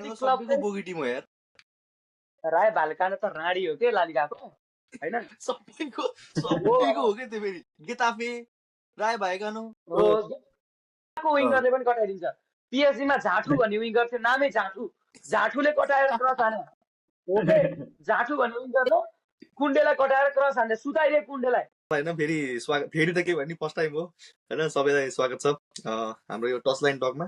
कति क्लब सबैको चाहिँ बोगी टिम हो यार राय भालेकानो त राडी हो के लालिगाको हैन सबैको हो हो के त्यो फेरि गेताफे राय भाइकानो हो को विङ्गरले पनि कटाइदिन्छ PSG मा झाठु भन्ने विङ्गर थियो नामै झाठुले कटाएर क्रस हाने हो के झाठु भन्ने विङ्गरले कुण्डेलाई कटाएर क्रस हान्ने सुताइदिए कुण्डेलाई होइन फेरि स्वागत फेरि त के भन्ने फर्स्ट टाइम हो होइन सबैलाई स्वागत छ हाम्रो यो टच लाइन टकमा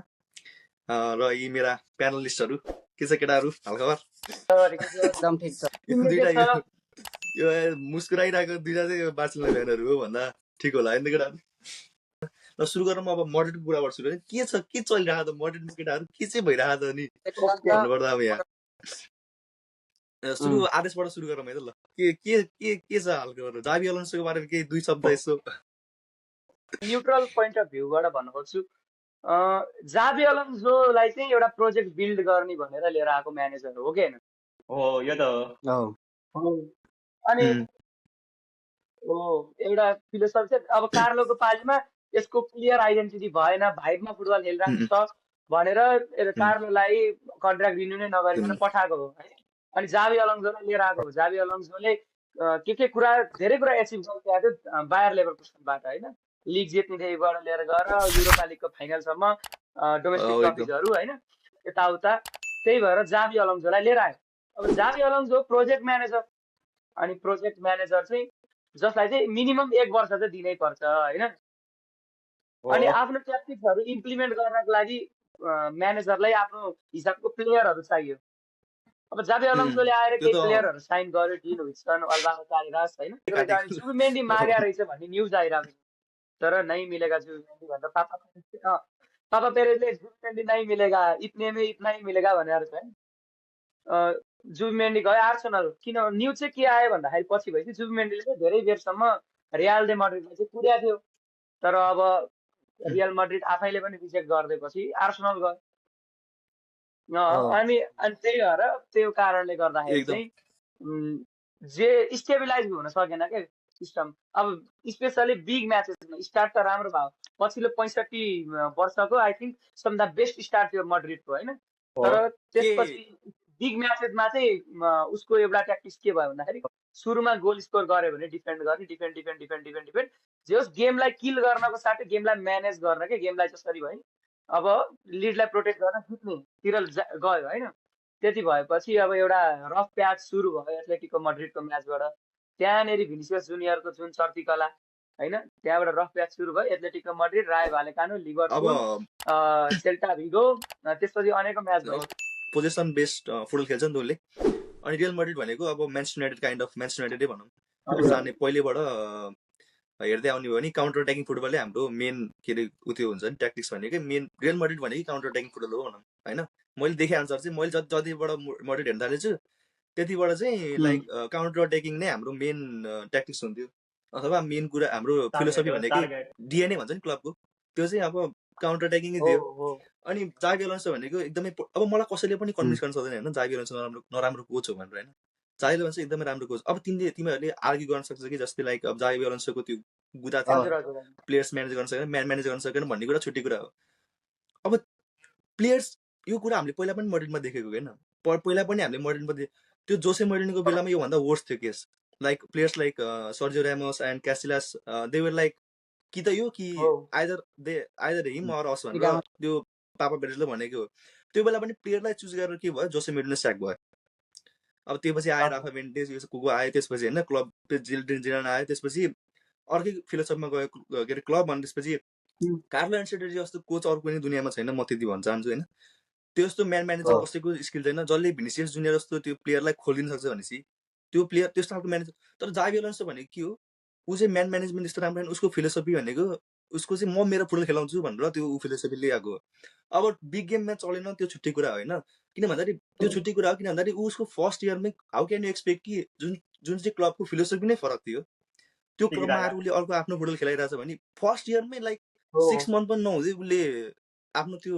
र यी मेरा प्यानलिस्टहरू के छ केटाहरू हालखबर एकदम ठिक छ दुईटा यो मुस्कुराइरहेको दुईटा चाहिँ बार्सिलोना फ्यानहरू हो भन्दा ठिक होला होइन केटाहरू र सुरु गरौँ अब मड्रिडको कुरा गर्छु के छ के चलिरहेको त मड्रिडको केटाहरू के चाहिँ भइरहेको त नि भन्नुपर्दा अब यहाँ सुरु आदेशबाट सुरु गरौँ है त ल के छ हालको जावी अलोन्सोको बारेमा केही दुई शब्द यसो न्युट्रल पोइन्ट अफ भ्यूबाट भन्नु खोज्छु जावी अलोन्सोलाई चाहिँ एउटा प्रोजेक्ट बिल्ड गर्ने भनेर लिएर आएको म्यानेजर हो कि हैन हो यो त हो अनि हो एउटा फिलोसफी चाहिँ अब कार्लोको पालीमा यसको क्लियर आइडेन्टिटी भएन भाइबमा फुटबल खेलिरहेको छ भनेर कार्लोलाई कन्ट्र्याक्ट रिन्यू नै नगरिकन पठाएको हो है अनि जावी अलोन्सोलाई लिएर आएको हो जावी अलोन्सोले के कुरा धेरै कुरा एचिभ गरिसकेको थियो बायर लेभरकुसनबाट हैन लिग जित्नेदेखिबाट लिएर गएर युरोपा लिगको फाइनलसम्म डोमेस्टिक ट्रफिजहरू हैन यताउता त्यही भएर जावी अलोन्सोलाई लिएर आयो अब जावी अलोन्सो प्रोजेक्ट म्यानेजर अनि प्रोजेक्ट म्यानेजर चाहिँ जसलाई चाहिँ मिनिमम 1 वर्ष चाहिँ दिनै पर्छ हैन अनि आफ्नो ट्याक्टिक्सहरू इम्प्लिमेन्ट गर्नको लागि म्यानेजरलाई आफ्नो हिसाबको प्लेयरहरू चाहियो अब जावी अलोन्सोले आएर केही प्लेयरहरू साइन गर्यो डिन विस्टन अल्भारो कारेरास हैन जुबिमेन्डी माग्या रहेछ भन्ने न्युज आइरहेको छ तर नै मिलेगा जुबिमेन्डी भन्दा पापा पेरेजले जुबिमेन्डी नै मिलेगा इतने में इतना ही मिलेगा भनेर छ हैन जुबिमेन्डी गयो आर्सेनल किन न्युज चाहिँ के आयो भन्दाखेरि पछि भएपछि जुबिमेन्डीले चाहिँ धेरै बेरसम्म रियल दे मड्रिडलाई चाहिँ कुर्या थियो तर अब रियल मड्रिड आफैले पनि रिजेक्ट गरिदिएपछि आर्सेनल गयो अनि त्यही भएर त्यो कारणले गर्दाखेरि चाहिँ जे स्टेबिलाइज हुन सकेन क्या सिस्टम अब स्पेसली बिग म्याचेसमा स्टार्ट त राम्रो भयो पछिल्लो 65 वर्षको I think some the best start थियो मड्रिडको होइन तर त्यसपछि बिग म्याचेसमा चाहिँ उसको एउटा ट्याक्टिक्स के भयो भन्दाखेरि सुरुमा गोल स्कोर गर्यो भने डिफेन्ड गर्ने डिफेन्ड जे होस् गेमलाई किल गर्नको साथै गेमलाई म्यानेज गर्न के गेमलाई जसरी भयो अब लिडलाई प्रोटेक्ट गर्न जित्नेतिर गयो होइन त्यति भएपछि अब एउटा रफ प्याच सुरु भयो एथलेटिको मड्रिडको म्याचबाट त्यहाँनिर भिनिसियस जुनियरको जुन चर्ती कला होइन त्यहाँबाट रफ प्याच सुरु भयो एथलेटिको मड्रिड राय भालेकानो लिभरपुल सेल्टा भिगो त्यसपछि अनेकौं म्याच भयो पोजिसन बेस्ड फुटबल खेल्छ नि उसले अनि रियल मड्रिड भनेको अब Manchester United kind of Manchester युनाइटेडै भनौँ जाने पहिलेबाट हेर्दै आउने भयो भने काउन्टर अट्याकिङ फुटबलले हाम्रो मेन के अरे उत्यो हुन्छ नि ट्याक्टिक्स भनेकै मेन रियल मड्रिड भनेकै काउन्टर अट्याकिङ फुटबल हो भनौँ होइन मैले देखेँ अनुसार चाहिँ मैले जतिबाट मड्रिड हेर्न थालेछु त्यतिबाट चाहिँ लाइक काउन्टर अट्याकिङ नै हाम्रो मेन ट्याक्टिक्स हुन्थ्यो अथवा मेन कुरा हाम्रो फिलोसफी भनेकै डिएनए भन्छ नि क्लबको त्यो चाहिँ अब काउन्टर अट्याकिङै थियो अनि जावी अलोन्सो भनेको एकदमै अब मलाई कसैले पनि कन्भिन्स गर्न सक्दैन होइन जावी अलोन्सो नराम्रो कोच हो भनेर होइन जावी अलोन्सो एकदमै राम्रो कोच अब तिमीहरूले आर्ग्यु गर्न सक्छ कि जस्तै लाइक अब जावी अलोन्सोको त्यो गुदा थियो प्लेयर्स म्यानेज गर्न सकेन म्यानेज गर्न सकेन भन्ने कुरा छुट्टी कुरा हो अब प्लेयर्स यो कुरा हामीले पहिला पनि मड्रिडमा देखेको होइन पहिला पनि हामीले मड्रिडमा त्यो जोसे मोरिनियोको बेलामा योभन्दा वर्स्ट थियो case like players like Sergio Ramos and Casillas they were like कि त यो कि आइदर हिम अर अस भनेर त्यो पापा पेरेजले भनेको त्यो बेला पनि प्लेयरलाई चुज गरेर के भयो जोसे मोरिनियो स्याक भयो अब त्यसपछि आएर राफा बेनिटेज को आयो त्यसपछि होइन क्लब जिरान आयो त्यसपछि अर्कै फिलोसफीमा गयो के अरे क्लब अनि त्यसपछि कार्लो एन्सेलोटी जस्तो कोच अरू कुनै दुनियाँमा छैन म त्यति भन्न चाहन्छु होइन त्यो जस्तो म्यानेजर कसैको स्किल छैन जसले भिनिसियस जुनियर जस्तो त्यो प्लेयरलाई खोलिदिन सक्छ भनेपछि त्यो प्लेयर त्यस्तो खालको म्यानेजर तर जावी अलोन्सो भनेको के हो ऊ चाहिँ म्यानेजमेन्ट त्यस्तो राम्रो उसको फिलोसफी भनेको उसको चाहिँ म मेरो फुटबल खेलाउँछु भनेर त्यो फिलोसफी लिएको अब बिग गेममा चलेन त्यो छुट्टी कुरा होइन किन भन्दाखेरि त्यो छुट्टी कुरा हो किन भन्दाखेरि उसको फर्स्ट इयरमै हाउ क्यान यु एक्सपेक्ट कि जुन चाहिँ क्लबको फिलोसफी नै फरक थियो त्यो क्लबमा आएर उसले अर्को आफ्नो फुटबल खेलाइरहेछ भने फर्स्ट इयरमै लाइक 6 मन्थ पनि नहुँदै उसले आफ्नो त्यो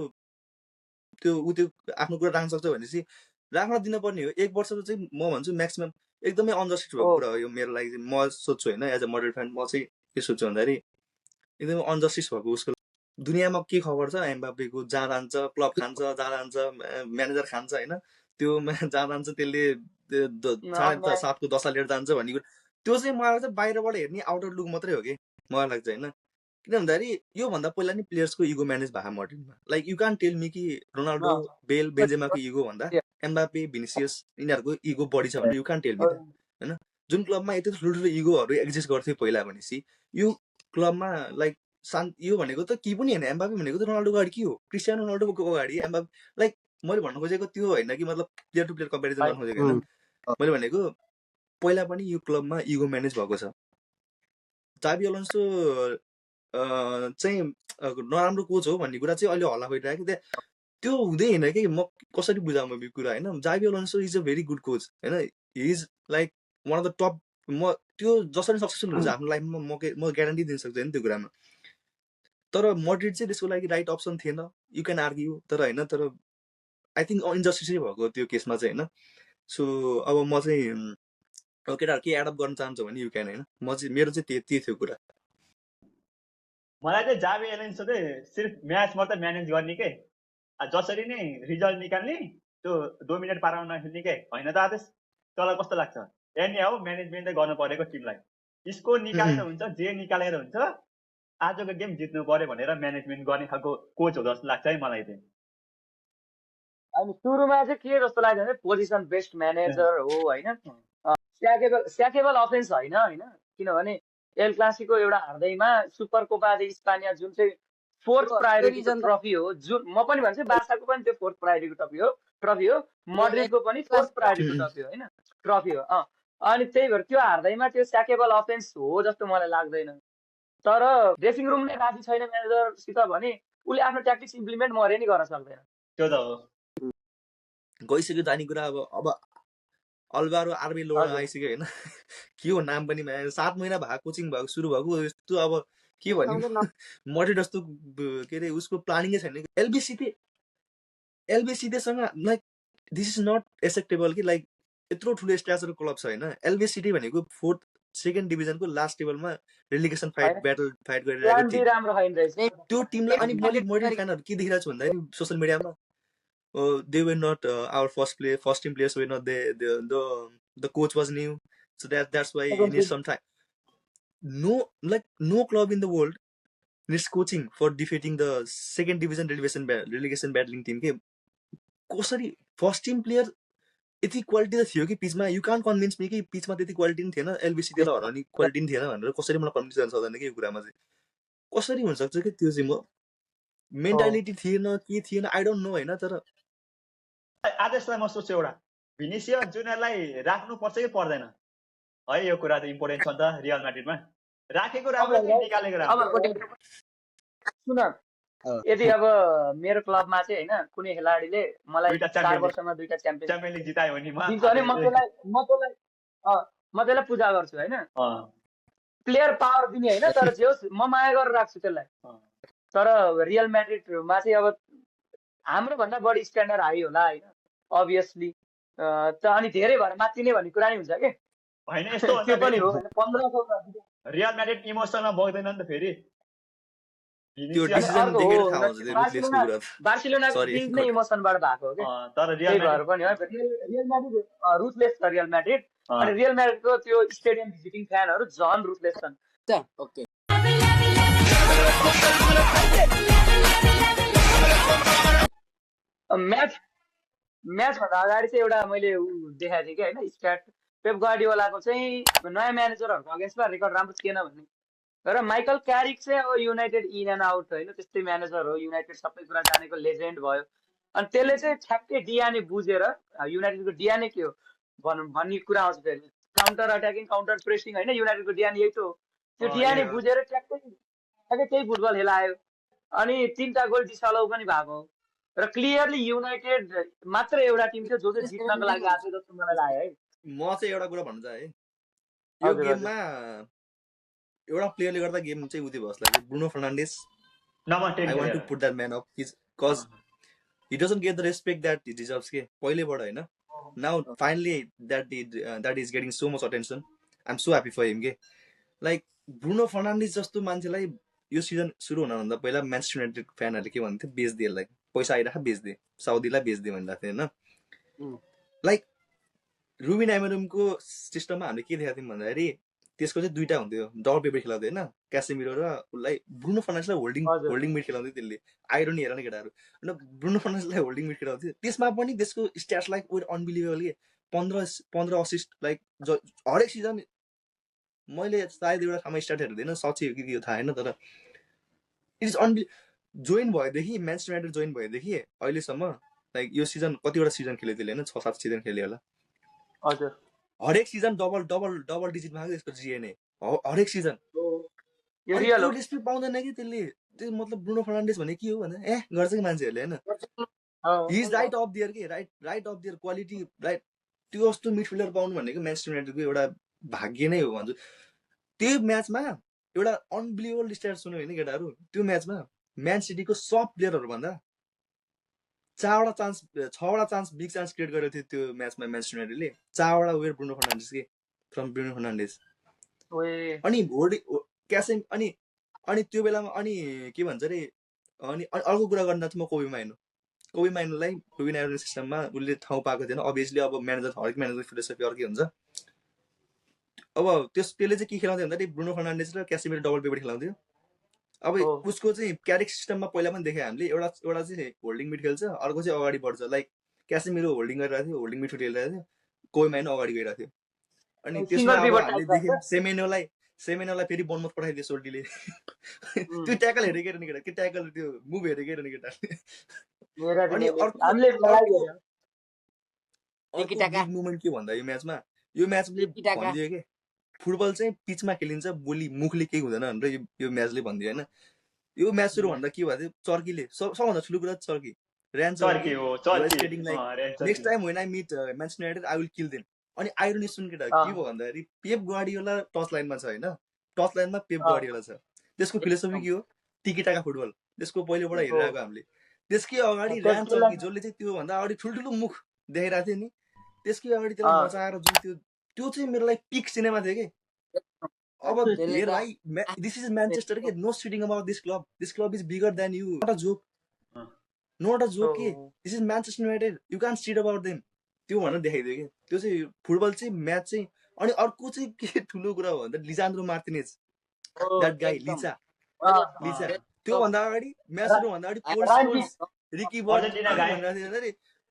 आफ्नो कुरा राख्न सक्छ भनेपछि राख्न दिनुपर्ने हो 1 वर्षको चाहिँ म भन्छु म्याक्सिमम एकदमै अनजस्टिस भएको कुरा हो यो मेरो लागि चाहिँ म सोध्छु होइन एज अ मड्रिड फ्यान म चाहिँ के सोध्छु भन्दाखेरि एकदमै अनजस्टिस भएको उसको दुनियाँमा के खबर छ एम्बापेको जहाँ जान्छ क्लब खान्छ जहाँ जान्छ म्यानेजर खान्छ होइन त्यो जहाँ जान्छ त्यसले 7को 10 लिएर जान्छ भन्ने कुरा त्यो चाहिँ मलाई चाहिँ बाहिरबाट हेर्ने आउटर लुक मात्रै हो कि मलाई लाग्छ होइन किन भन्दाखेरि योभन्दा पहिला नि प्लेयर्सको इगो म्यानेज भएको मड्रिडमा like you can tell me कि रोनाल्डो बेल बेन्जेमाको इगो भन्दा एम्बापे भिनिसियस यिनीहरूको इगो बढी छ भने यु क्यान टेल मी होइन जुन क्लबमा यति ठुल्ठुलो इगोहरू एक्जिस्ट गर्थ्यो पहिला भनेपछि यो क्लबमा लाइक यो भनेको त के पनि होइन एम्बापे भनेको त रोनाल्डोको अगाडि के हो क्रिस्टियानो रोनाल्डोको अगाडि एम्बापे लाइक मैले भन्नु खोजेको त्यो होइन कि मतलब प्लेयर टु प्लेयर कम्पेरिजन गर्नु खोजेको होइन मैले भनेको पहिला पनि यो क्लबमा इगो म्यानेज भएको छ जाबी अलोन्सो चाहिँ नराम्रो कोच हो भन्ने कुरा चाहिँ अहिले हल्ला भइरहेको थियो त्यो हुँदै होइन कि म कसरी बुझाउँ यो कुरा होइन Xabi Alonso is a very good coach होइन he is like one of the top म त्यो जसरी सक्सेसफुल हुन्छ आफ्नो लाइफमा म ग्यारेन्टी दिन सक्छु होइन त्यो कुरामा तर मड्रिड चाहिँ त्यसको लागि राइट अप्सन थिएन यु क्यान आर्ग्यु तर होइन तर आई थिङ्क इन्जस्टिसै भएको त्यो केसमा चाहिँ होइन सो अब म चाहिँ केटाहरू के एडप्ट गर्न चाहन्छु भने यु क्यान होइन म चाहिँ मेरो चाहिँ त्यही थियो कुरा मलाई चाहिँ जाबी एलोन्सो चाहिँ सिर्फ म्याच मात्रै म्यानेज गर्ने के जसरी नै रिजल्ट निकाल्ने त्यो डोमिनेट पाराउन नखेल्ने के होइन त आदेश तँलाई कस्तो लाग्छ एनी हो म्यानेजमेन्टै गर्नु परेको टिमलाई स्कोर निकालेर हुन्छ जे निकालेर हुन्छ आजको गेम जित्नु पर्यो भनेर म्यानेजमेन्ट गर्ने खालको कोच हो जस्तो लाग्छ है मलाई चाहिँ अनि सुरुमा चाहिँ के जस्तो लाग्यो भने पोजिसन बेस्ड म्यानेजर हो होइन स्याकेबल अफेन्स होइन किनभने एल क्लासिको एउटा हार्दैमा सुपर कोपा दे स्पानिया जुन चाहिँ फोर्थ प्रायोरिटीको ट्रफी हो जुन म पनि भन्छु बार्साको पनि त्यो फोर्थ प्रायोरिटीको ट्रफी हो मड्रिडको पनि फोर्थ प्रायोरिटीको ट्रफी हो होइन ट्रफी हो अनि त्यही भएर त्यो हार्दैमा त्यो स्याकेबल अफेन्स हो जस्तो मलाई लाग्दैन तर ड्रेसिङ रुम नै राजी छैन म्यानेजरसित भने उसले आफ्नो ट्याक्टिक्स इम्प्लिमेन्ट मरे नि गर्न सक्दैन त्यो त हो गइसक्यो जाने कुरा अब अल्भारो आर्बी लोड आइसक्यो होइन के हो नाम पनि 7 महिना भएको कोचिङ भएको सुरु भएको यस्तो अब के भन्यो मड्रिड जस्तो के अरे उसको प्लानिङै छैन एलबीसिटीसँग like this is not acceptable कि लाइक यत्रो ठुलो स्ट्याचरको क्लब छ होइन एलबीसिटी भनेको सेकेन्ड डिभिजनको लास्ट टेबलमा रेलिगेसन फाइट गरिरहेको त्यो टिमलाई अनि मैले मड्रिड फ्यानहरू के देखिरहेको छु भन्दाखेरि सोसियल मिडियामा they were not our first team players were not the coach was new so that's why it needs some time no club in the world needs coaching for defeating the second division relegation battling team के कसरी first team player यति quality त थियो कि पिचमा you can't convince me कि पिचमा त्यति quality पनि थिएन एलबीसीलाई हराउने क्वालिटी पनि थिएन भनेर कसरी मलाई कन्भिन्स गर्न सक्दैन कि यो कुरामा चाहिँ कसरी हुनसक्छ कि त्यो चाहिँ म मेन्टालिटी थिएन के थिएन आई डोन्ट नो होइन तर आदेशलाई म सोच्छु एउटा भिनिसियस जुनियरलाई राख्नु पर्छ कि पर्दैन है यो कुरा त इम्पोर्टेन्ट छ नि त रियल म्याड्रिडमा राखेको राम्रो कि निकालेको राम्रो सुन यदि अब मेरो क्लबमा चाहिँ होइन कुनै खेलाडीले मलाई 4 वर्षमा 2टा च्याम्पियन लिग जितायो भने म त्यसलाई पूजा गर्छु होइन प्लेयर पावर दिने होइन तर जे होस् म माया गरेर राख्छु त्यसलाई तर रियल म्याड्रिडमा चाहिँ अब हाम्रो भन्दा बढी स्ट्यान्डर्ड हाई होला होइन अभियसली त अनि धेरै भएर मात्रिने भन्ने कुरा नि हुन्छ के होइन यस्तो त्यो पनि हो 1500 रियल म्याड्रिड इमोसनमा बग्दैन नि त फेरि त्यो डिसिजन देखेर थाहा हुन्छ रुथलेसको कुरा बार्सिलोनाको टिम नै इमोसनबाट भएको हो के तर रियल म्याड्रिड पनि हो रियल म्याड्रिड रुथलेस छ रियल म्याड्रिड अनि रियल म्याड्रिडको त्यो स्टेडियम भिजिटिङ फ्यानहरु झन् रुथलेस छन् ओके म्याच भन्दा अगाडि चाहिँ एउटा मैले देखाएको थिएँ कि होइन स्ट्याट पेप गार्डियोलाको चाहिँ नयाँ म्यानेजरहरूको अगेन्स्टमा रेकर्ड राम्रो थिएन भन्ने र माइकल क्यारिक चाहिँ अब युनाइटेड इन एन्ड आउट होइन त्यस्तै म्यानेजर हो युनाइटेड सबै कुरा जानेको लेजेन्ड भयो अनि त्यसले चाहिँ ठ्याक्कै डिआने बुझेर युनाइटेडको डिआने के हो भन्ने कुरा आउँछ फेरि काउन्टर अट्याकिङ काउन्टर प्रेसिङ होइन युनाइटेडको डिआने यही त हो त्यो डिआने बुझेर ठ्याक्कै त्यही फुटबल खेलायो अनि 3टा गोल डिसअलाउ पनि भएको हो र क्लियरली युनाइटेड मात्र एउटा टिम थियो जो चाहिँ जित्नको लागि आएको जस्तो मलाई लाग्यो है म चाहिँ एउटा कुरा भन्नु चाहे यो गेममा एउटा प्लेयरले गर्दा गेम चाहिँ उति भयो जस्तो लाग्यो Bruno Fernandes I want to put that man up because he doesn't get the respect that he deserves के पहिलेबाट हैन now finally that is getting so much attention I'm so happy for him के like Bruno फर्नान्डेस जस्तो मान्छेलाई यो season सुरु हुनभन्दा पहिला Manchester United फ्यानहरूले के भन्थ्यो, बेच्दिए यसलाई, पैसा आइरहेको बेच्दिए, साउदीलाई बेच्दिए भनिरहेको थियो होइन। लाइक रुबिन एमोरिमको सिस्टममा हामीले के देखाएको थियौँ भन्दाखेरि त्यसको चाहिँ दुईटा हुन्थ्यो, डबल पेपर खेलाउँथ्यो होइन, क्यासेमिरो र उसलाई ब्रुनो फर्नान्डेसलाई होल्डिङ मिड खेलाउँथ्यो। त्यसले आइरोनी हेर न केटाहरू, ब्रुनो फर्नान्डेसलाई होल्डिङ मिड खेलाउँथ्यो। त्यसमा पनि त्यसको स्ट्याट्स लाइक वेयर अनबिलिभेबल के 15 असिस्ट, लाइक हरेक सिजन मैले सायद एउटा ठाउँमा स्ट्याट हेर्दैन, सच्ची हो कि यो थाहा होइन, तर इट इज जोइन भएदेखि म्यान्चेस्टर युनाइटेड जोइन भएदेखि अहिलेसम्म लाइक यो सिजन कतिवटा सिजन खेल्यो त्यसले होइन, 6-7 सिजन खेल्यो होला। हजुर हरेक सिजन डबल डिजिटमा आएको त्यसको जिएनए हरेक सिजन। यो रियल हो। रेस्पेक्ट पाउँदैन कि त्यसले, त्यो मतलब ब्रुनो फर्नान्डेस भने के हो भने गर्छ कि मान्छेहरूले होइन, he is right of their के, right of their quality, right. त्यो जस्तो मिडफिल्डर पाउनु भनेको म्यान्चेस्टर युनाइटेडको एउटा भाग्य नै हो भन्छु। त्यो म्याचमा एउटा अनबिलिभेबल स्ट्याट सुन्यो होइन केटाहरू, त्यो म्याचमा म्यान सिटीको सब प्लेयरहरूभन्दा 6वटा चान्स बिग चान्स क्रिएट गरेको थियो त्यो म्याचमा म्यान्चेस्टर युनाइटेडले। 4वटा वेयर ब्रुनो फर्नान्डेस के, फ्रम ब्रुनो फर्नान्डेस। अनि क्यासेम अनि त्यो बेलामा अनि के भन्छ अरे, अनि अर्को कुरा गर्दा चाहिँ म कोबी माइनोलाई रुबिन एमोरिम सिस्टममा उसले ठाउँ पाएको थिएन। अभियसली अब हरेक म्यानेजर फिलोसफी अर्कै हुन्छ। अब त्यसले चाहिँ के खेलाउँथ्यो भन्दाखेरि ब्रुनो फर्नान्डेस र क्यासेमिरो डबल पेपर खेलाउँथ्यो। अब उसको चाहिँ क्यारेक्ट सिस्टममा पहिला पनि देखेँ हामीले, एउटा चाहिँ होल्डिङ मिड खेल्छ, अर्को चाहिँ अगाडि बढ्छ। लाइक क्यासेमिरो होल्डिङ गरिरहेको थियो, होल्डिङ मिडफिल्ड खेलिरहेको थियो, कोबी माइनो अगाडि गइरहेको थियो। अनि त्यसमा हामीले देख्यौँ सेमेनोलाई फेरि बोनमथ पठाइदियो सोल्टीले। त्यो ट्याकल हेरेको हेर्ने केटा, त्यो ट्याकल त्यो मुभ हेरेको हेर्ने केटा। अनि अर्को मुभमेन्ट के भन्दा यो म्याचले भनिदियो कि फुटबल चाहिँ पिचमा खेलिन्छ, बोली मुखले केही हुँदैन भनेर यो म्याचले भनिदियो होइन। यो म्याच सुरु भन्दा के भएको थियो, चर्कीले सबभन्दा ठुलो कुरा चर्की next time when I meet Manchester United I will kill them. अनि आइरोनी सुन केटा के भयो भन्दाखेरि पेप गार्डियोला टच लाइनमा छ होइन, टच लाइनमा पेप गार्डियोला छ। त्यसको फिलोसफी के हो, टिकी टाका फुटबल। त्यसको पहिलेबाट हेरिरहेको हामीले। त्यसकै अगाडि ऱ्यान चर्की जसले चाहिँ त्यो भन्दा अगाडि ठुल्ठुलो मुख देखाइरहेको थियो नि, त्यसकै अगाडि त्यसलाई मचाएर जुन त्यो चाहिँ मेरो लागि पिक सिनेमा थियो कि। अब हेर भाइ, दिस इज म्यान्चेस्टर के, no sitting about this club is bigger than you, not a joke के, this is Manchester United, you can sit about them. त्यो भनेर देखाइदियो कि। त्यो चाहिँ फुटबल चाहिँ म्याच चाहिँ। अनि अर्को चाहिँ के ठुलो कुरा हो भन्दा लिजान्द्रो मार्टिनेज, द्याट गाई लिचा त्योभन्दा अगाडि म्याच सुरुभन्दा अगाडि रिकी बर्ड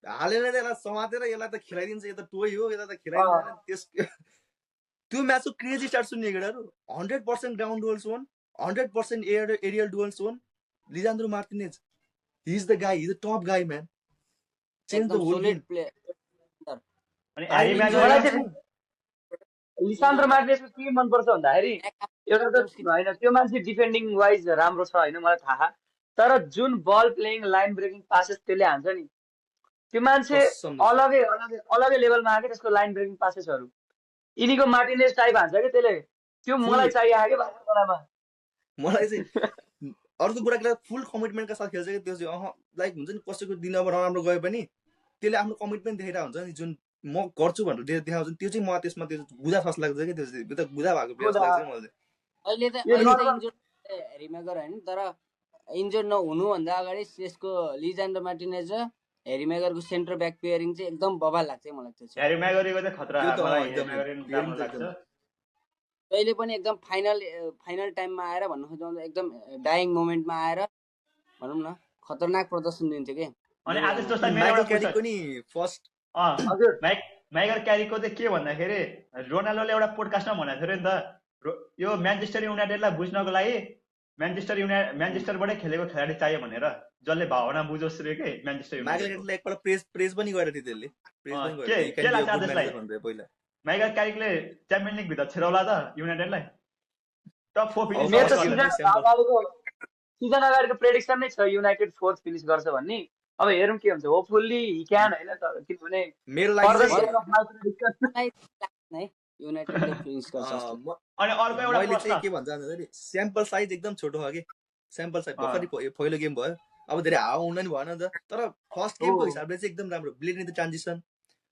हालेर यसलाई समातेर यसलाई त खेलाइदिन्छ, यो त टोय हो, यसलाई त खेलाइदिन्छ। त्यो म्याचको क्रेजी स्टार्ट सुन्ने केटाहरू, 100% ground duels won, 100% aerial duels won. Lisandro Martinez, he is the guy, he is the top guy man, change the whole game. Lisandro मार्टिनेजको के मनपर्छ भन्दाखेरि एउटा त होइन, त्यो मान्छे डिफेन्डिङ वाइज राम्रो छ होइन, मलाई थाहा। तर जुन बल प्लेइङ लाइन ब्रेकिङ पासेस त्यसले हान्छ नि, त्यो मान्छे अलगै लेभलमा आएको। त्यसको लाइन ब्रेकिङ पासेसहरू यिनीको मार्टिनेज टाइप हान्छ कि त्यसले। त्यो मलाई चाहिएको कि बार्सेलोनामा। मलाई चाहिँ अर्को कुरा के फुल कमिटमेन्टका साथ खेल्छ कि त्यो चाहिँ लाइक हुन्छ नि, कसैको दिन अब नराम्रो गयो पनि त्यसले आफ्नो कमिटमेन्ट देखाइरहेको हुन्छ नि, जुन म गर्छु भनेर देखाउँछ नि। त्यो चाहिँ म त्यसमा त्यो गुजा फर्स्ट लाग्छ कि, त्यो चाहिँ गुजा भएको प्लेयर लाग्छ मलाई। अहिले त हेरिमेगर होइन, तर इन्जोर्ड नहुनुभन्दा अगाडि त्यसको लिजान्द्रो मार्टिनेज र हेरिमेगरको सेन्टर ब्याक पेयरिङ चाहिँ एकदम बबाल लाग्छ मलाई। त्यो चाहिँ हेरिमेगरको चाहिँ खतरा लाग्छ। अहिले पनि एकदम फाइनल टाइममा आएर भन्नु खोज्दा एकदम डाइङ मोमेन्टमा आएर भनौँ न खतरनाक प्रदर्शन दिन्थ्यो कि। अनि आज जस्तो माइकल क्यारिकको चाहिँ के भन्दाखेरि रोनाल्डोले एउटा पोडकास्टमा भनेको थियो नि त, यो म्यान्चेस्टर युनाइटेडलाई बुझ्नको लागि म्यान्चेस्टरबाटै खेलेको खेलाडी चाहियो भनेर, जसले भावना बुझोस् रे के म्यान्चेस्टर युनाइटेडलाई एकपल्ट प्रेज पनि गरेको थियो त्यसले। के लाग्छ त्यसलाई? माइकल क्यारिकले च्याम्पियन लिग भित्र छिराउला त युनाइटेडलाई, टप 4 फिनिस। सिजन अगाडिको प्रेडिक्सन नै छ युनाइटेड 4th फिनिस गर्छ भन्ने। अब हेरौँ के हुन्छ। होपफुल्ली हि क्यान होइन, किनभने मेरो लागि मैले चाहिँ के भन्छ भन्दाखेरि स्याम्पल साइज एकदम छोटो हो कि। स्याम्पल साइज भर्खरै पहिलो गेम भयो, अब धेरै हावा हुन नि भएन नि त। तर फर्स्ट गेमको हिसाबले चाहिँ एकदम राम्रो। Blade in the transition,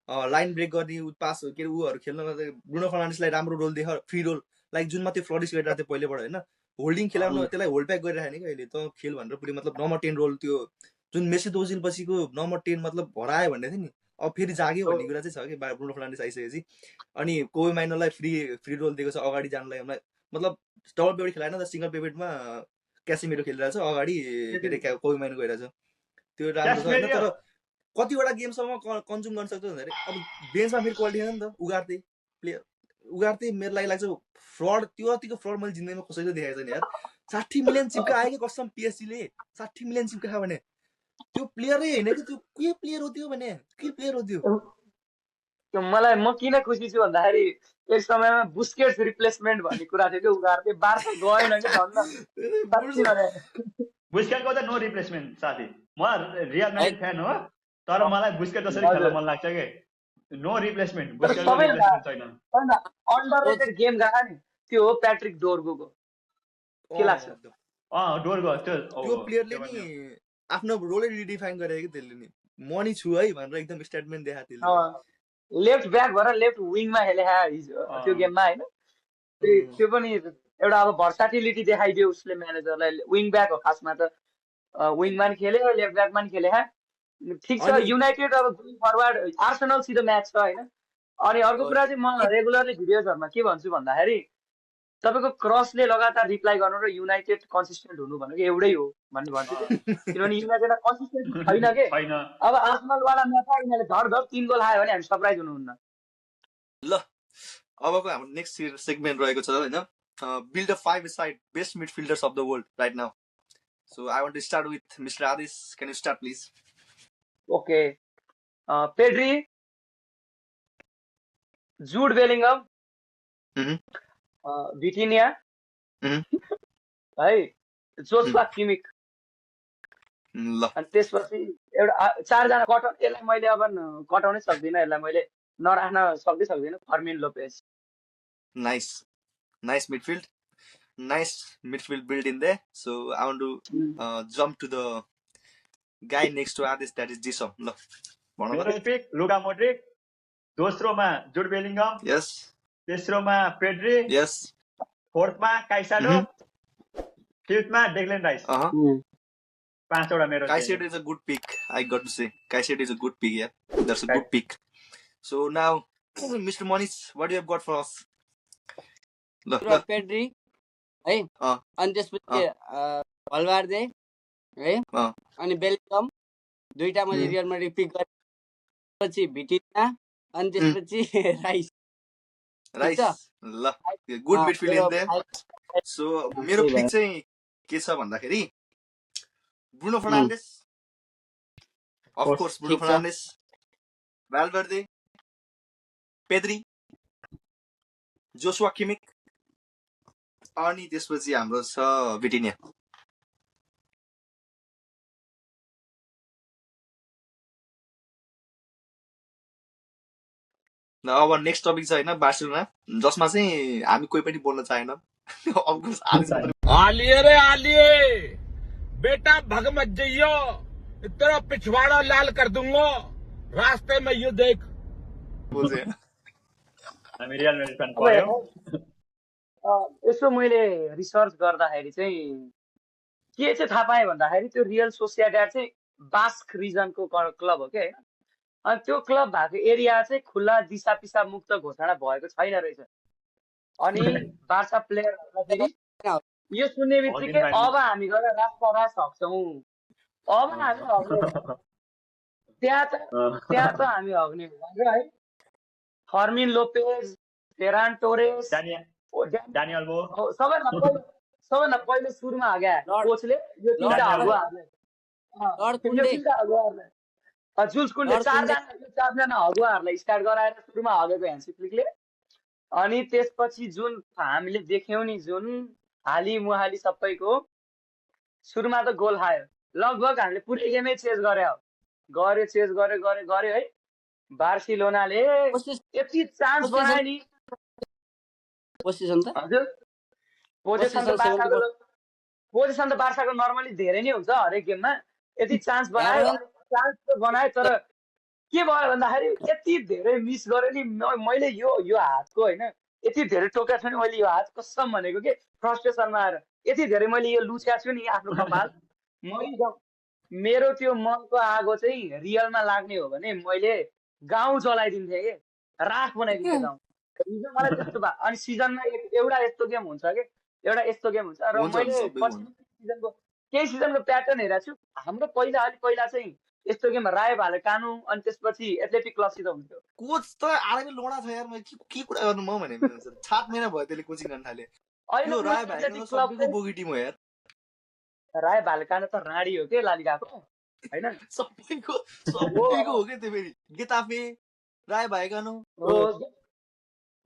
line break गर्ने, पास के अरे उहरू खेल्न गर्दा ब्रुनो फर्नान्डेसलाई राम्रो रोल देखायो, फ्री रोल, लाइक जुनमा त्यो फ्लरिस गरिरहेको थियो पहिलेबाट होइन। होल्डिङ खेलाउनु त्यसलाई होल्ड ब्याक गरिराखेन कि अहिले त खेल भनेर पुरै मतलब नम्बर 10 रोल त्यो जुन मेसित ओजिल पछिको नम्बर 10 मतलब हरायो भन्ने थियो नि अब फेरि जाग्यो भन्ने कुरा चाहिँ छ कि ब्रुनो फर्नान्डेस आइसकेपछि अनि कोही माइनरलाई फ्री रोल दिएको छ अगाडि जानलाई मतलब डबल पेभेट खेलाएन त सिंगल पेभेटमा क्यासिमेरो खेलिरहेछ अगाडि के अरे कोही माइनर गइरहेछ त्यो राम्रो छ होइन तर कतिवटा गेमसम्म कन्ज्युम गर्न सक्छ भन्दाखेरि अब बेन्चमा फेरि क्वालिटी छैन नि त उगार्दै प्लेयर उगार्दै मेरो लागि लाग्छ फ्रड त्यो अतिको फ्रड मैले जिन्दगीमा कसैले देखाएको छैन यार 60 मिलियन चिप्का आयो कि कसम पिएसजीले 60 मिलियन चिप्का भने त्यो प्लेयरै होइन कि त्यो के प्लेयर हो त्यो भने के प्लेयर हो त्यो मलाई म किन खुसी छु भन्दाखेरि एक समयमा बुस्केट्स रिप्लेसमेन्ट भन्ने कुरा थियो कि उगार्दै बार्सा गएन कि धन्न बुस्केटको त नो रिप्लेसमेन्ट साथी म रियल म्याड्रिड फ्यान हो तर मलाई बुस्केट जसरी खेल्न मन लाग्छ के नो रिप्लेसमेन्ट बुस्केटको रिप्लेसमेन्ट छैन अन्डररेटेड गेम गएको नि त्यो हो प्याट्रिक डोर्गोको के लाग्छ डोर्गो त्यो प्लेयरले नि आफ्नो रोलै रिडिफाइन गरेको कि त्यसले नि म नि छु है भनेर एकदम स्टेटमेन्ट देखाएको त्यसले लेफ्ट ब्याक भएर लेफ्ट विङमा खेले त्यो गेममा होइन त्यो पनि एउटा अब भर्साटिलिटी देखाइदियो उसले म्यानेजरलाई विङ ब्याक हो खासमा त विङमा नि खेल्यो लेफ्ट ब्याकमा नि खेले ठिक छ युनाइटेड अब फरवार्ड आर्सेनलसित म्याच छ होइन अनि अर्को कुरा चाहिँ म रेगुलरली भिडियोजहरूमा के भन्छु भन्दाखेरि तपाईँको क्रसले लगातार रिप्लाई गर्नु र युनाइटेड कन्सिस्टेन्ट हुनु भनेको एउटै हो भन्ने भन्छु किनभने युनाइटेड कन्सिस्टेन्ट छैन के अब आर्सेनलवाला म्याचमा यिनीहरूले धर 3 गोल हायो भने हामी सरप्राइज हुनुहुन्न ल अबको हाम्रो नेक्स्ट सेगमेन्ट रहेको छ हैन build a 5-a-side best midfielders of the world right now so I want to start with mister Adish can you start please okay Pedri Jude Bellingham Vitinha है जोसुआ किमिक ल अनि त्यसपछि एउटा 4 जना कटाउन यसलाई मैले अब कटाउनै सक्दिनँ यसलाई मैले नराख्न सक्दिनँ Fermin Lopez nice midfield build in there so I want to jump to the guy next to Adis that is Jisom ल मेरो पिक लुका मोड्रिक दोस्रोमा जुड बेलिंगम यस तेस्रोमा पेड्री यस फोर्थमा काइसाडो फिफ्थमा डेक्लेन राइस पाँचवटा मेरो Caicedo is a good pick I got to say Caicedo is a good pick yeah that's a good pick so now Mr. Moniz what do you have got for us ल Pedri है अनि त्यसपछि भलवार्दे है अनि Bellingham दुईटा मैले real Madrid pick गरेपछि भिटिना अनि त्यसपछि राइस ल good midfield in there so मेरो पिक चाहिँ के छ भन्दाखेरि Bruno Fernandes of course Bruno Fernandes Valverde Pedri Joshua Kimmich अनि त्यसपछि हाम्रो छ भिटिनिया अब नेक्स्ट टपिक छ हैन बार्सिलोना जसमा चाहिँ हामी कोही पनि बोल्न चाहेनौँ आलिए रे आलिए बेटा भग मत जाइयो तेरा पिछवाड़ा लाल कर दूंगा रास्ते में ये देख हामी रियल म्याड्रिड फ्यान पर्यो यसो मैले रिसर्च गर्दाखेरि चाहिँ के चाहिँ थाहा पाएँ भन्दाखेरि त्यो रियल सोसिएडाड चाहिँ बास्क रिजनको क्लब हो क्या होइन अनि त्यो क्लब भएको एरिया चाहिँ खुल्ला दिशा पिसाब मुक्त घोषणा भएको छैन रहेछ अनि बार्सा प्लेयरहरूलाई फेरि यो सुन्ने बित्तिकै अब हामी गएर राजपरा सक्छौँ अब हामी हग्ने त्यहाँ त हामी हग्ने है Fermin Lopez Ferran Torres Daniel बो सबैभन्दा पहिले सुरुमा हग्या कोचले यो तीनटा हगुवाहरूलाई जुल्स कुन्डे चारजना हगुवाहरूलाई स्टार्ट गराएर सुरुमा हगेको ह्यान्सी फ्लिकले अनि त्यसपछि जुन हामीले देख्यौँ नि जुन हाली मुहाली सबैको सुरुमा त गोल खायो लगभग हामीले पुरै गेमै चेज गर्यो है बार्सिलोनाले यति चान्स बनायो नि हजुर पोजिसन त बार्साको नर्मली धेरै नै हुन्छ हरेक गेममा यति चान्स बनायो तर के भयो भन्दाखेरि यति धेरै मिस गर्यो नि मैले यो हातको होइन यति धेरै टोकेको छु नि मैले यो हात कसम भनेको के फ्रस्ट्रेसनमा आएर यति धेरै मैले यो लुचेको छु नि आफ्नो कपाल। मेरो त्यो मनको आगो चाहिँ रियलमा लाग्ने हो भने मैले गाउँ जलाइदिन्थेँ कि राख बनाइदिन्थेँ गाउँ। हिजो मलाई त्यस्तो भयो। अनि सिजनमा एउटा यस्तो गेम हुन्छ कि एउटा यस्तो गेम हुन्छ र मैले केही सिजनको प्याटर्न हेरेको छु। हाम्रो पहिला चाहिँ यस्तो गेम राय भाले कानु अनि त्यसपछि एथलेटिक क्लबसित हुन्थ्यो। कोच त आरामै लोडा छ यार, मैले के कुरा गर्नु म भने 7 महिना भयो त्यसले कोचिङ गर्न थाले। अहिले राय भाइको सबैको बोगी टिम हो यार। राय भाले कानु त राडी हो के लालिगाको हैन, सबैको हो के त्यो फेरि गेताफे राय भाइकानु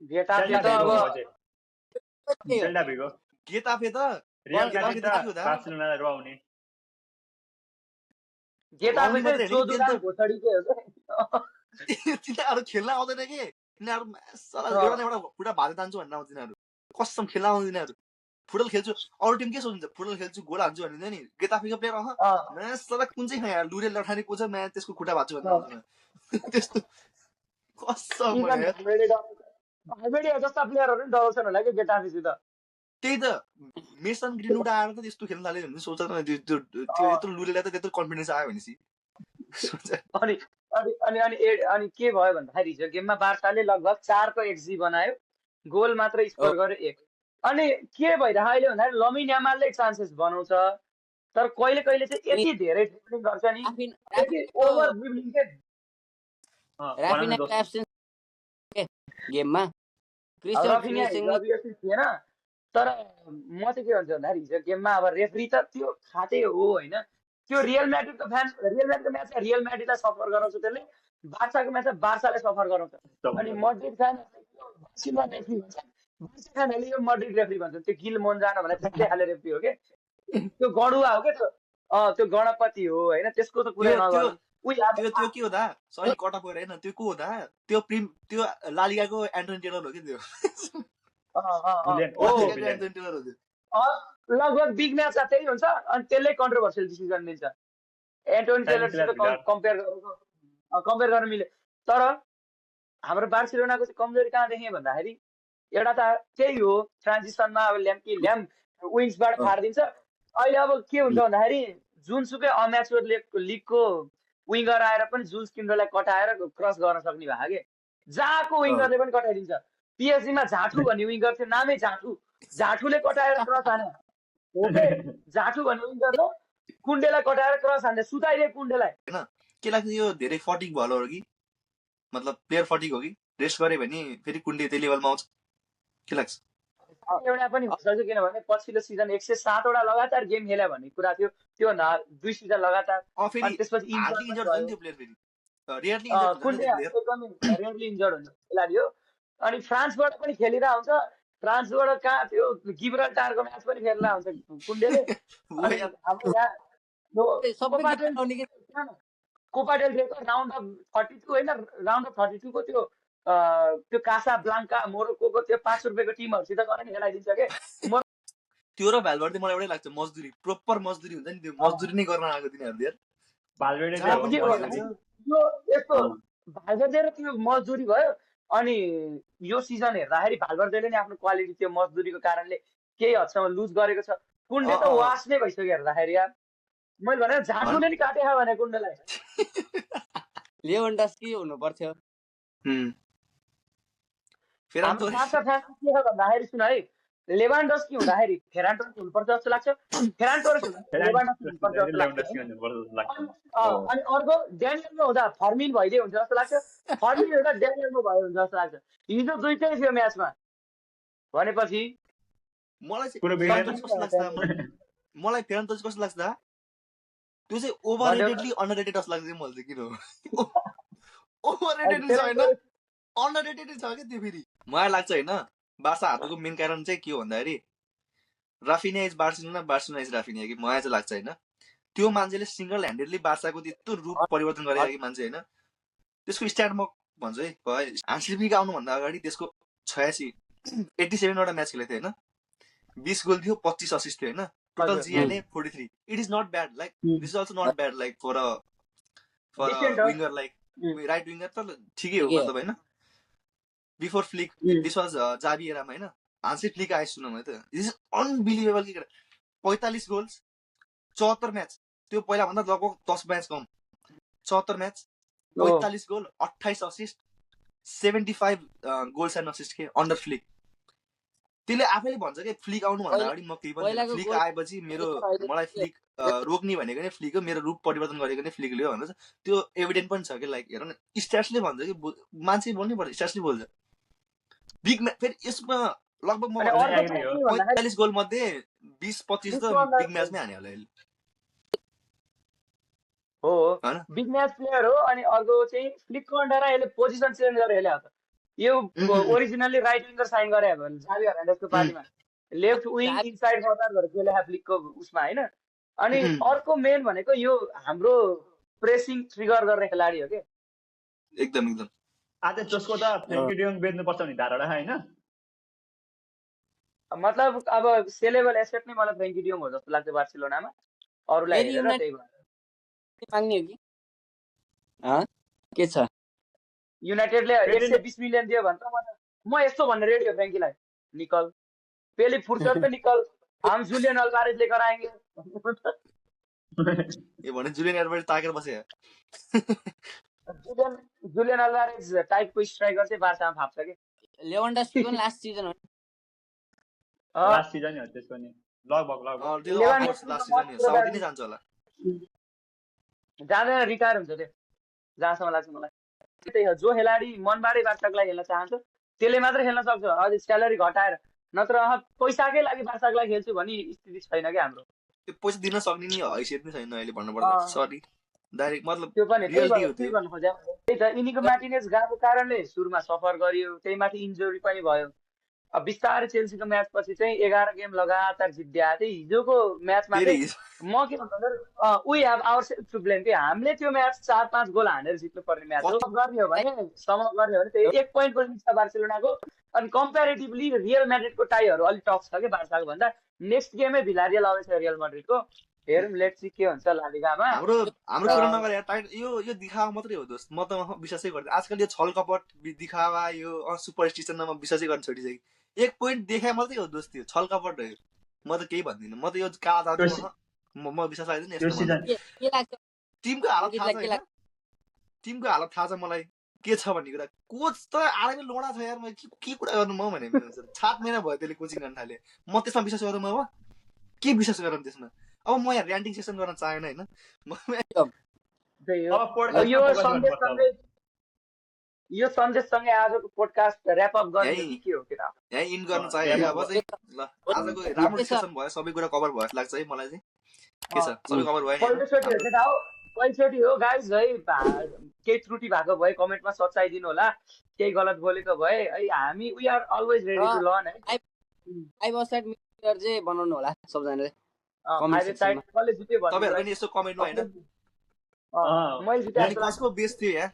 गेताफे त अब डेल्टा भिगो गेताफे त रियल म्याड्रिड त बार्सिलोनालाई रुवाउने। गेताफे चाहिँ जोजुदान घोषडीकै हो के। तिनीहरू खेल्न आउँदैन के, तिनीहरू एउटा पुरा भाले तान्छु भनेर आउँछ तिनीहरू। कसम खेल्न आउँदैन तिनीहरू। फुटबल खेल्छु, अरू टिम के सोच्छ फुटबल खेल्छु गोल हान्छु भन्ने नि, गेताफेको प्लेयर कुन चाहिँ खायो लुरे लठाने को छ म्याच त्यसको खुट्टा भाँच्छु भनेर आउँछ त्यस्तो। कसम जस्ता प्लेयरहरू नि डराउँछन् होला कि गेटाफेसित। त्यही त मेसन ग्रिनवुड आएर त त्यस्तो खेल्न थाल्यो भने सोच न, त्यो यत्रो लुरेलाई त त्यत्रो कन्फिडेन्स आयो भनेपछि। अनि के भयो भन्दाखेरि हिजो गेममा बार्साले लगभग 4 को XG बनायो, गोल मात्र स्कोर गर्यो 1। अनि के भइरहेको अहिले भन्दाखेरि लमिन यामालले चान्सेस बनाउँछ तर कहिले कहिले चाहिँ यति धेरै ड्रिब्लिङ गर्छ नि, यति ओभर ड्रिब्लिङ के राफिनाको एब्सेन्स गेममा रफिनिया थिएन। तर म चाहिँ के भन्छ भन्दाखेरि हिजो गेममा अब रेफ्री त त्यो खातै हो होइन, त्यो रियल म्याड्रिडको म्याच रियल म्याड्रिडलाई सफर गराउँछ, त्यसले बार्साको म्याच बार्साले सफर गराउँछ। अनि मड्रिड फ्यान रेफ्री भन्छ, बार्सा फ्यानहरूले यो मड्रिड रेफ्री भन्छ, त्यो गिल मोन्जानो भनेर त्यस्तै खाले रेफ्री हो के, त्यो गडुवा हो क्या त्यो गणपति हो होइन, त्यसको त कुरै नगर्नु। त्यो के हो दा, सरी कटअप गरेर होइन, त्यो को हो दा, त्यो लालिगाको एन्टोनी टेलर हो कि त्यो। लगभग बिग म्याच त्यही हुन्छ अनि त्यसले कन्ट्रोभर्सियल डिसिजन लिन्छ। एन्टोनी टेलरसित कम्पेयर गर्न मिल्यो। तर हाम्रो बार्सिलोनाको चाहिँ कमजोरी कहाँ देखेँ भन्दाखेरि एउटा त त्यही हो ट्रान्जिसनमा अब ल्याम्प विङ्सबाट फाडिदिन्छ। अहिले अब के हुन्छ भन्दाखेरि जुनसुकै अम्याच्योर लिगको विङ्गर आएर पनि जुल्स किन्डरलाई कटाएर क्रस गर्न सक्ने भयो कि, जहाँको विङ्गरले पनि कटाइदिन्छ। पिएचडीमा झाठु भन्ने विङ्गर थियो, नामै झाठुले कटाएर क्रस हाने हो के, झाठु भन्ने विङ्गरले कुण्डेलाई कटाएर क्रस हान्ने सुताइदिए कुण्डेलाई। होइन के लाग्छ यो धेरै फटिक भयो हो कि, मतलब प्लेयर फटिक हो कि, रेस्ट गरे भने फेरि कुण्डे त्यही लेभलमा आउँछ के लाग्छ? एउटा पनि हुनसक्छ किनभने पछिल्लो सिजन 107 वटा लगातार गेम खेल्यो भन्ने कुरा थियो, त्यो 2 सिजन लगातार। त्यसपछि रेयरली इन्जर्ड हुन्छ खेलाडी हो। अनि फ्रान्सबाट पनि खेलिरहेको हुन्छ, फ्रान्सबाट कहाँ त्यो गिब्राल्टारको म्याच पनि खेलिरहेको हुन्छ कुण्डेले। हाम्रो यहाँ कोपा डेल रेको राउन्ड अफ 32 होइन, राउन्ड अफ 32 को त्यो कासा ब्लाङ्का मोरोक्को त्यो 5 रुपियाँको टिमहरूसित गएर नि खेलाइदिन्छ के। त्यो र भ्यालभर्डे मलाई एउटै लाग्छ, मजदुरी प्रोपर मजदुरी हुन्छ नि, त्यो मजदुरी नै गर्न आएको तिनीहरूले यार। यस्तो भालभर्दे र त्यो मजदुरी भयो। अनि यो सिजन हेर्दाखेरि भालभर्देले नै आफ्नो क्वालिटी त्यो मजदुरीको कारणले केही हदसम्म लुज गरेको छ। कुण्डे त वास नै भइसक्यो हेर्दाखेरि यार, मैले भने झाटुले नि काटे भने कुण्डेलाई। लेभनडस्की हुनु पर्थ्यो। भन्दाखेरि सुन है, लेभान्डस्की हुँदाखेरि फेरान टोरेस हुनुपर्छ जस्तो लाग्छ, फेरान टोरेस हुनुपर्छ जस्तो लाग्छ। अनि अर्को ड्यानियलमा हुँदा फर्मिन भइदिए हुन्छ जस्तो लाग्छ, फर्मिन हुँदा ड्यानियलमा भयो हुन्छ जस्तो लाग्छ। हिजो दुइटै थियो म्याचमा भनेपछि मलाई फेरान टोरेस कस्तो लाग्छ दा, त्यो चाहिँ ओभररेटेडली अन्डररेटेड जस्तो लाग्छ मलाई चाहिँ। किन ओभररेटेड छैन, अन्डररेटेड छ क्या त्यो। फेरि मलाई लाग्छ होइन बार्सा हातको मेन कारण चाहिँ के हो भन्दाखेरि Raphinha is Barcelona, Barcelona is Raphinha कि मलाई चाहिँ लाग्छ होइन। त्यो मान्छेले सिङ्गल ह्यान्डेडली बार्साको त्यत्रो रूप परिवर्तन गरेको कि मान्छे होइन। त्यसको स्ट्यान्ड म भन्छु है, हान्सिलिक आउनुभन्दा अगाडि त्यसको 87 वटा म्याच खेलेको थियो होइन, 20 गोल थियो, 25 असिस्ट थियो होइन, total G and A 43। It is not bad, like this is also not bad like for a winger, like right winger त ठिकै हो मतलब होइन। Before Flick this was Xabi एरामा होइन, हान्सी फ्लिक आएछ सुन म त, दिस इज अनबिलिभेबल। के 45 गोल्स 74 म्याच, त्यो पहिला भन्दा लगभग 10 match com, 74 match 45 goal 28 assist 75 goals and assist के अन्डर फ्लिक। त्यसले आफैले भन्छ कि फ्लिक आउनु भन्दा अगाडि म केही पनि फ्लिक आएपछि मलाई फ्लिक रोक्ने भनेको नै फ्लिक हो, मेरो रूप परिवर्तन गरेको नै फ्लिकले हो भनेर त्यो एभिडेन्ट पनि छ कि लाइक हेर न स्ट्याट्सले भन्छ कि मान्छे बोल्नै पर्छ, स्ट्याट्सले बोल्छ। बिग म्याच फेरि यसमा लगभग म 45 गोल मध्ये 20-25 त बिग म्याचमै हाने होला यसले हो बिग म्याच प्लेयर हो। अनि अर्को चाहिँ फ्लिकको अन्डर यसले पोजिसन चेन्ज गरेर हेले हो। यो ओरिजिनली राइट विङ्गर साइन गरे हो जावी हर्नान्डेजको पार्टीमा, लेफ्ट विङ इनसाइड फर्वार्ड गरेर खेले फ्लिकको उसमा हैन। अनि अर्को मेन भनेको यो हाम्रो प्रेसिङ ट्रिगर गर्ने खेलाडी हो के एकदम एकदम। आज जसको त फ्रेङ्की डियोङ बेच्नुपर्छ नि धारणा हैन, मतलब अब सेलेबल एसेट नै मलाई फ्रेङ्की डियोङ हो जस्तो लाग्छ बार्सिलोनामा, अरूलाई हेरेर त्यही भएर माग्ने हो कि के छ युनाइटेडले 120 मिलियन दियो भन्छ म यस्तो भन्ने रेडी हो फ्रेङ्कीलाई, निकल पेली फुर्सद पे निकल, हम जुलियन अल्वारेज लेकर आएंगे। ए भने जुलियन एल्वारेज ताकेर बसे जुलियन अल्वारेज टाइपको स्ट्राइकर चाहिँ बार्सामा फाप्छ के। लेवान्डोस्की पनि लास्ट सिजन हो लास्ट सिजन हो त्यसको नि लगभग त्यो लास्ट सिजन हो, साउदी नै जान्छ होला, जाँदैन रिटायर हुन्छ त्यो जहाँसम्म लाग्छ मलाई। त्यही हो जो खेलाडी मनबाटै बार्साको लागि खेल्न चाहन्छ त्यसले मात्रै खेल्न सक्छ, अझै स्यालेरी घटाएर, नत्र पैसाकै लागि बार्साको लागि खेल्छु भन्ने स्थिति छैन क्या हाम्रो। त्यो पैसा दिन सक्ने नि हैसियत नै छैन अहिले भन्नुपर्दा, सरी डाइरेक्ट मतलब त्यो पनि रियलिटी हो त्यही भन्नु खोजेँ। त्यही त इनिको मार्टिनेज गएको कारणले सुरुमा सफर गरियो, त्यही माथि इन्जुरी पनि भयो। अब बिस्तारै चेल्सीको म्याच पछि चाहिँ 11 गेम लगातार जित्या। त्यही हिजोको म्याचमा चाहिँ म के भन्दा we have our self to blame के, हामीले त्यो म्याच 4-5 गोल हानेर जित्नु पर्ने म्याच हो। गर्ने हो भने समप गर्ने हो भने त्यही 1 पोइन्टको लिड छ बार्सिलोनाको। अनि कम्प्यारेटिभली रियल म्याड्रिडको टाइहरू अलिक टफ छ कि बार्साको भन्दा। नेक्स्ट गेमै भिलारियल आउँछ रियल म्याड्रिडको, हेरौँ लेट्स सी के हुन्छ ला लिगामा। हाम्रो कुरा नगरे यार टाइट यो दिखावा मात्रै हो दोस्त, म त विश्वासै गर्दैन। आजकल यो छल कपट दिखावा यो सुपरस्टिसनमा विश्वासै गर्न छोडिसकेँ। 1 पोइन्ट देखाए मात्रै हो दोस्त, त्यो छल कपट हो। म त केही भन्दिनँ, म त यो काला जादु म विश्वास लाग्दैन यस्तो। टिमको हालत थाहा छ, टिमको हालत थाहा छ मलाई के छ भन्ने कुरा। कोच त आरामै लोडा छ यार, म के कुरा गर्नु म भने 7 महिना भयो त्यसले कोचिङ गर्न थाले, म त्यसमा विश्वास गर्नु म अब के विश्वास गरौँ त्यसमा। अब म यहाँ र्यान्टिङ सेसन गर्न चाहेन हैन, यो सन्देशसँगै आजको पोडकास्ट ऱ्याप अप गर्ने के हो किन यहाँ इन गर्न चाहे अब चाहिँ ल आजको राम्रो सेसन भयो, सबै कुरा कभर भयो जस्तो लाग्छ है मलाई चाहिँ। के छ सबै कभर भयो पहिलोचोटि हो गाइज है, केही त्रुटि भएको भए कमेन्टमा सच्चाइ दिनु होला, केही गलत बोलेको भए है। हामी we are always ready to learn है। 5 असाइड मिटर चाहिँ बनाउनु होला सबजनाले अहिले साइड कसले जित्यो भन्नु तपाईहरु पनि यसो कमेन्टमा हैन मैले जिते कसको बेस थियो यार,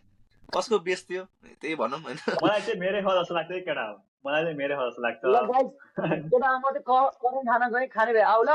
कसको बेस थियो त्यही भनौँ हैन। मलाई चाहिँ मेरै हो जस्तो लाग्छ केटा हो, मलाई चाहिँ मेरै हो जस्तो लाग्छ। ल गाइस केटा म चाहिँ करेन्ट खाना गए खाने भए आउ ल।